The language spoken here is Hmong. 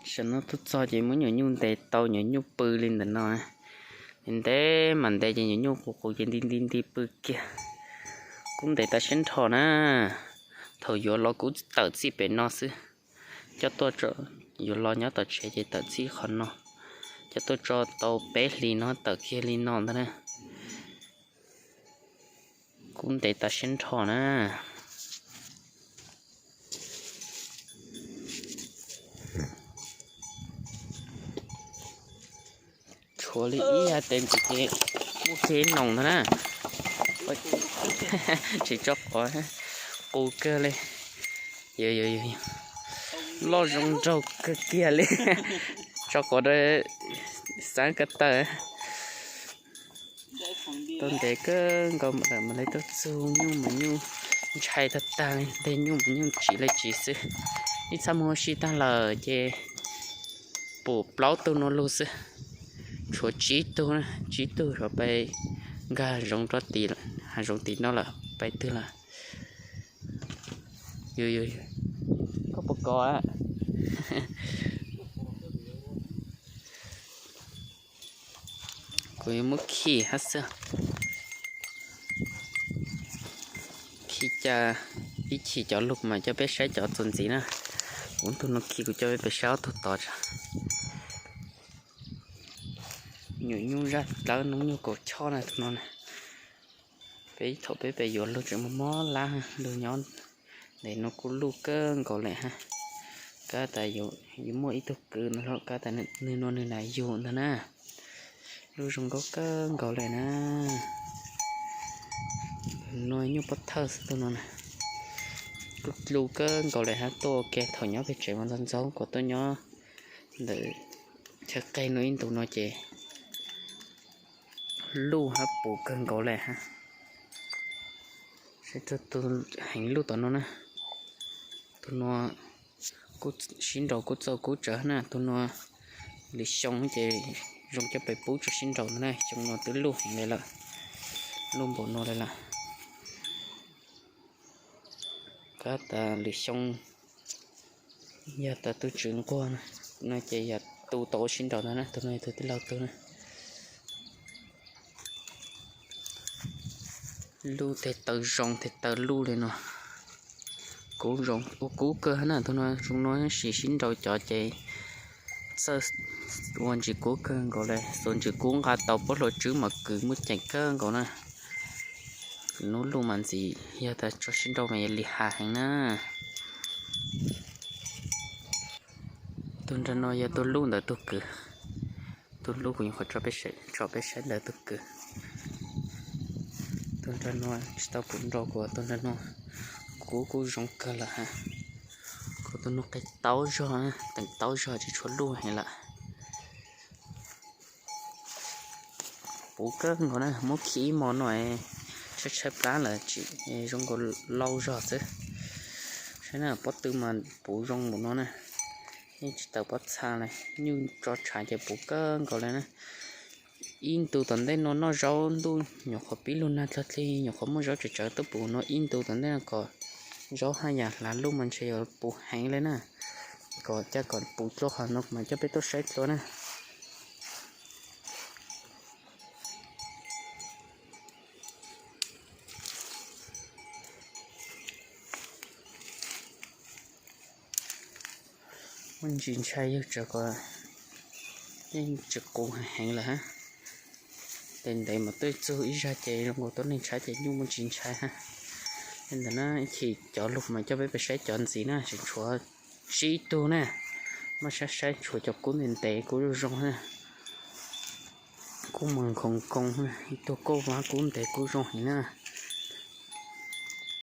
Tam sim no tuaj txog ces muab nyuam nyuj ntes tau, nyuam nyuj pw li ntawm no. Ntev mas ntev ces nyuam nyuj qus qus ces nti nti nti pw kiag. Kub ntev tas siab nrho na. Thaum yuav los kuv tawm txij pem no xwb, coj tuaj, yuav los nyob tom tsev ces tawm txij qhov no, coj tuaj tso tau peb hlis no tawm kiag li no ntag na. Kub ntev tas siab nrho na. Tshuav li ib yam tes ntsis ces muaj kiag ib noos ntag na. Tsis tso quav, qus kawg li. Loj zoo nraug kawg kiag li. Tso quav rau xav ko taw. Tau ntev kawg nkaus mam li tuaj txug, nyuj mas nyuj ntshai tag tag li, ntej nyuj mas nyuj tsiv li tsiv xwb. Ib txhab muag ua si tag lawm ces pum plaub tug no lug xwb. Tshuav tsib tug, tsib tug sov pais nkag zoov rau tim, hav zoov tim no lawm, pais twg lawm. Koj puas kov? Kuv yuav muab khi hab xwb. Khi ca, ib chim cov lug mas coj peb saib cov txuas ntxiv na. Kuv tug no khi kuv coj peb pem saib ob tug tod tso. Nyuam nyuj zaj dlawb noob nyuj kaus choj na tug no na. Peb thaum peb pem yuav lug tseem mob mob lab, lug nyob ntev no kuj luj kawg nkaus lawm hab. Kab tas yuav muaj ib tug kwv no, kab tas nwg nua nwg nam yug ntag na. Luj zoo nkauj kawg nkaus lawm na. Nua nyuj pob thawj xwb tug no na. Kuj luj kawg nkaus lawm hab, tuaj ua ke thaum nyob pem tsev mas ntxov ntxov kom tuaj nyob ntawm chaw qeg no ib ntus no ces luj hab puv kawg nkaus lawm hab. Saib tug heev luj tom no na. Tug nua kuj sib nraus kuj txaus kub tsawv na, tug nua lwm xyoo ces zoo coj pes pub tso sib nraus ntag na, xyoo no twb luj heev li lawm, luj npaum no li lawm. Kab tas lwm xyoo yog tas tug tswv nquag no ces yog tu tau ua sib nraus ntag na, tug no yog tug tij laug tug na. Luj tes taw zoo tes taw luj li no. Kub zoo ua kub kawg na, tug no zoo no sis sib nraus cov ces txawj ua ntsis kub kawg nkaus li, xuas ntsis kub nqa tau pob hlua tswb mas kwv muaj ceem kawg nkaus na. Nub luj mas ntxim, yog tas tso sib nraus mas yog li has heev na. Tug nrag no yog tug luj ntawd tug kwv. Tug luj kuv nyuam qhuav tso peb saib ntawd tug kwv. Tug nrag no tsis tau kuv nrau kuv, tug nrag no kub kuj zoo kawg lawm hab. Kuv tug no qe taub zog, teem taub zog tsis tshua luj heev lawm. Puv kawg nkaus na, muab khi ib hmo no tshaib tshaib plab lawm tsis zoo nkaus, lau zog xwb. Saib na, pob tw mas puv zoo npaum no na, yeej tsis tawm pob txha li, nyuj tso tshav ces puv kawg nkaus li na. Ib ntu tom ntej no noj zaub ntuj nyuam qhuav pib lug nag dlog dlig, nyuam qhuav muaj zaub tsawv tsawv tuaj puv no, ib ntu tom ntej no kom zaub haj yam hlav luj mas ntshe yuav puv heev li na. Kom caj kom puv dlua qhov no mas coj peb tuaj saib dlua na. Muaj ntsis ntshai yog tsam kom yeej tsis qus heev lawm hab. Tes ntev mas tuaj txug ib zag ces zoo nkaus tuab neeg tshaib ces nyuj muaj ntsis ntshai hab. Li ntawd na, ib chim cov lug mas coj peb pais saib cov ntxiv na, tseem tshuav tsib tug na. Maj saib saib tshuav cov kub ntev ntev kub zoo zoo na. Kub mas nkoos nkoos, ib tug kauj vab kub ntev kub zoo heev na.